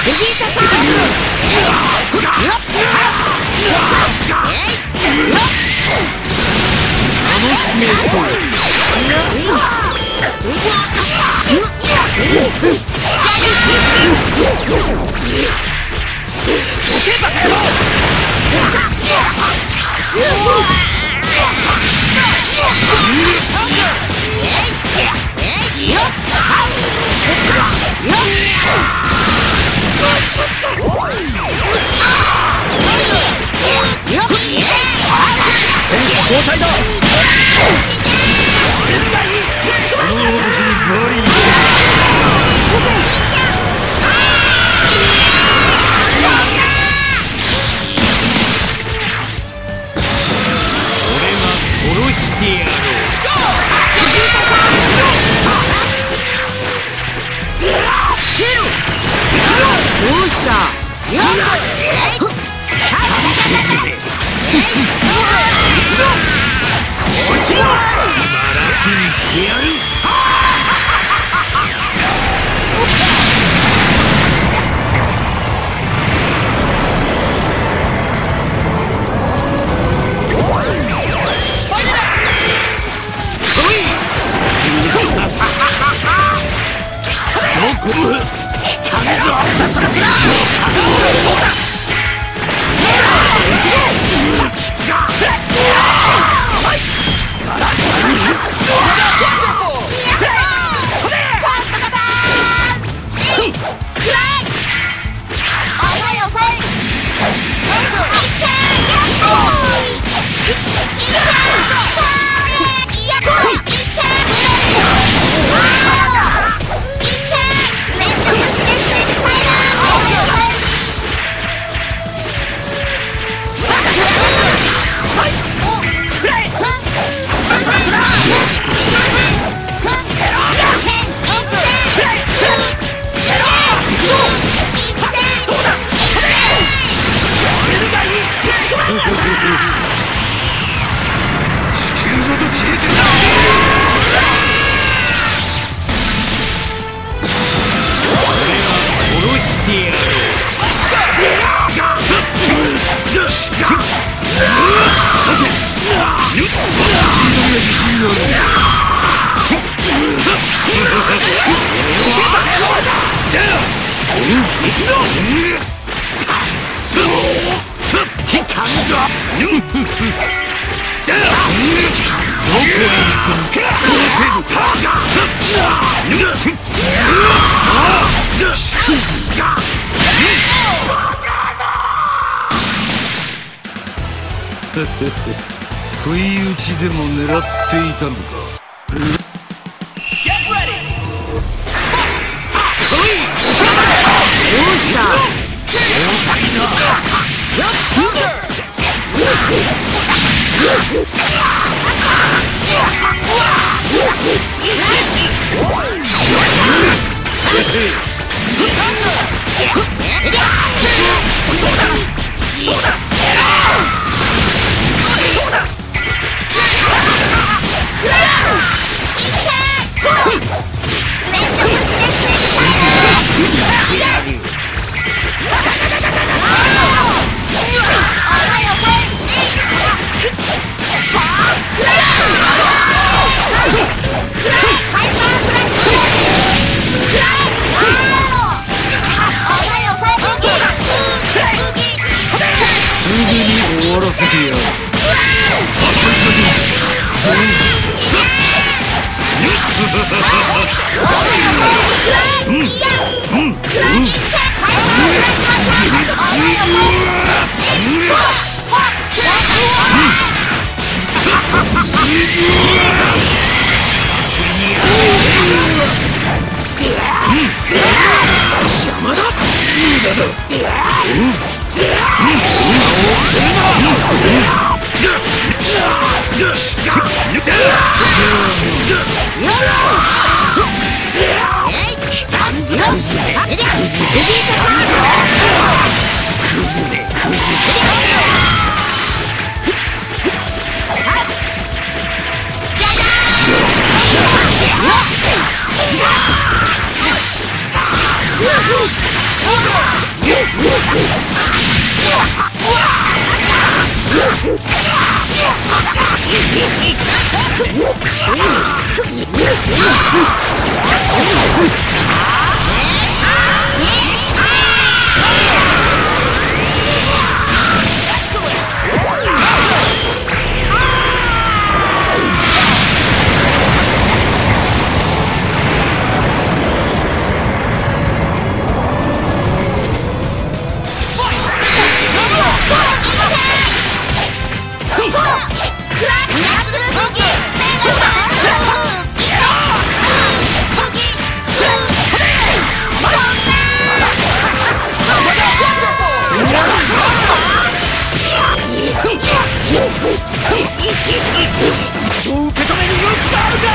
ベジータさん。楽しめそう。どけバカ野郎。選手交代だ。この私にガリ俺が殺してやろう。どうした。今楽にしてやる。来い。どこ聞かんぞ。地球ごと消えてる。俺が殺してやろう。どこへ行くの。不意打ちでも狙っていたのか。どうした。すぐに終わらせてやる。邪魔だ。無駄だ。うそう受け止める勇気があるか。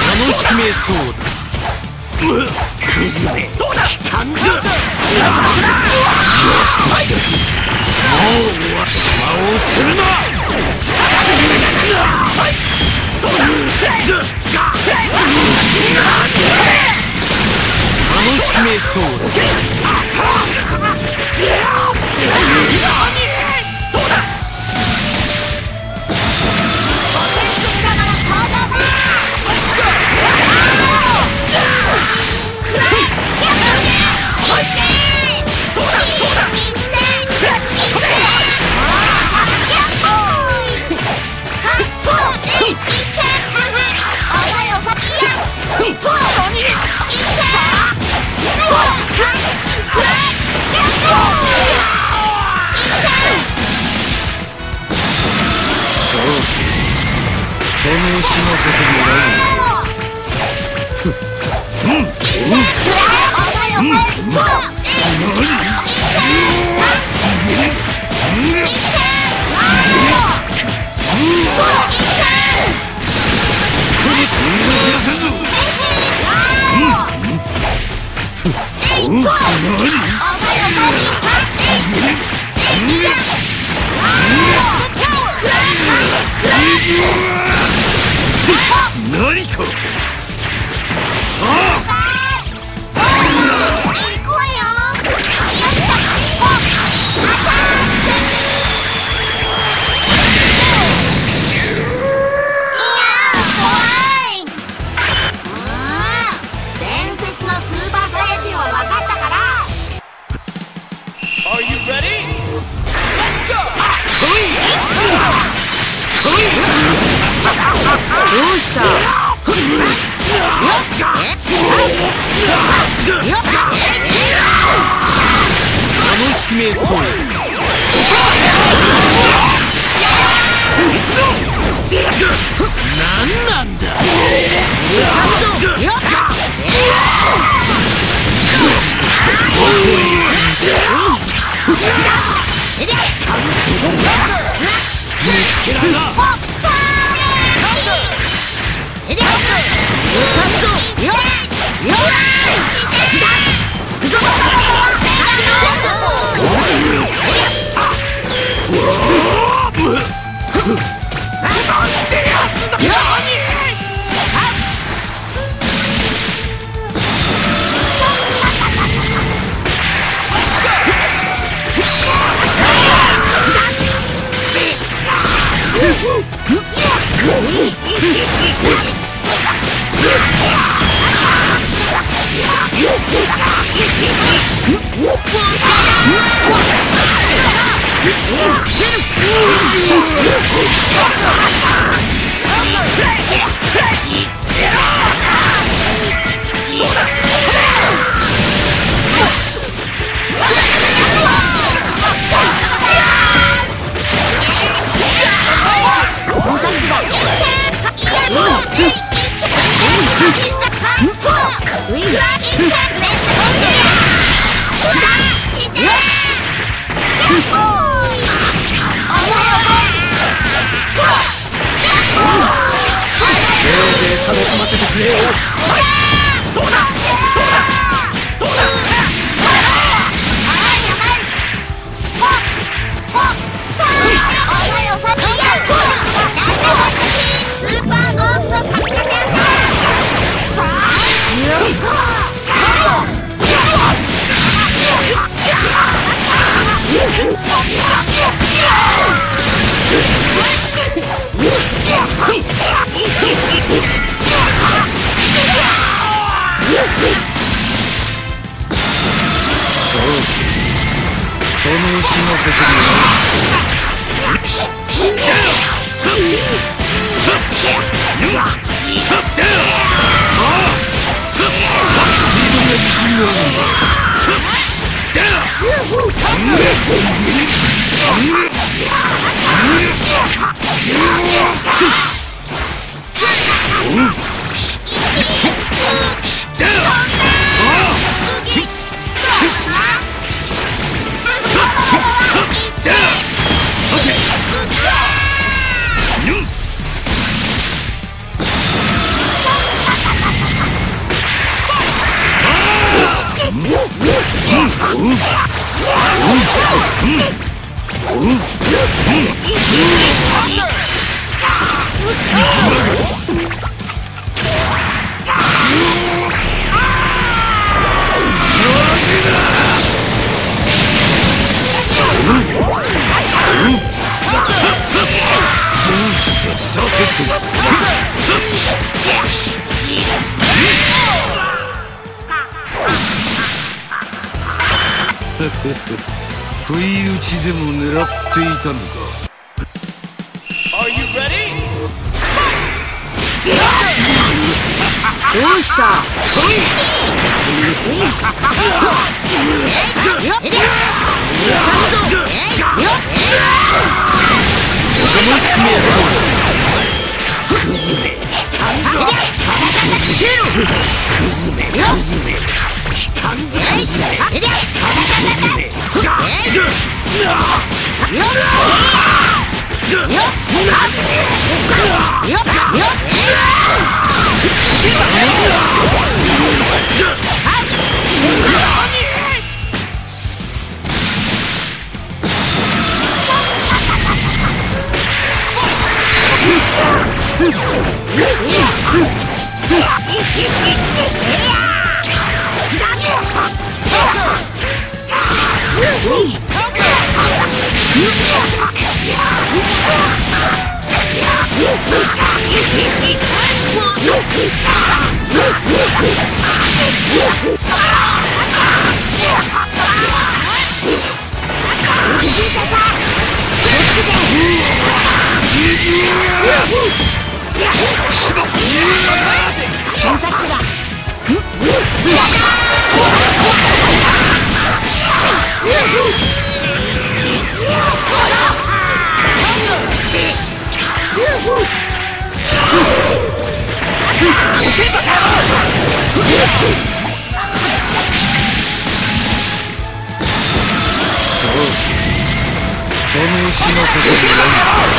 楽しめそうだ。クズめ、どうだ。かんだ。もう魔をするな。楽しめそうだ。どうだ。楽しませてもらう。何か。どうした。楽しめそう。何なんだ。楽しませてもら不意打ちでも狙っていたのか。 Are you ready? どうした。そう、楽しませてもらう。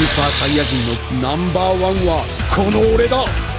ーパーサイヤ人のナンバーワンはこの俺だ。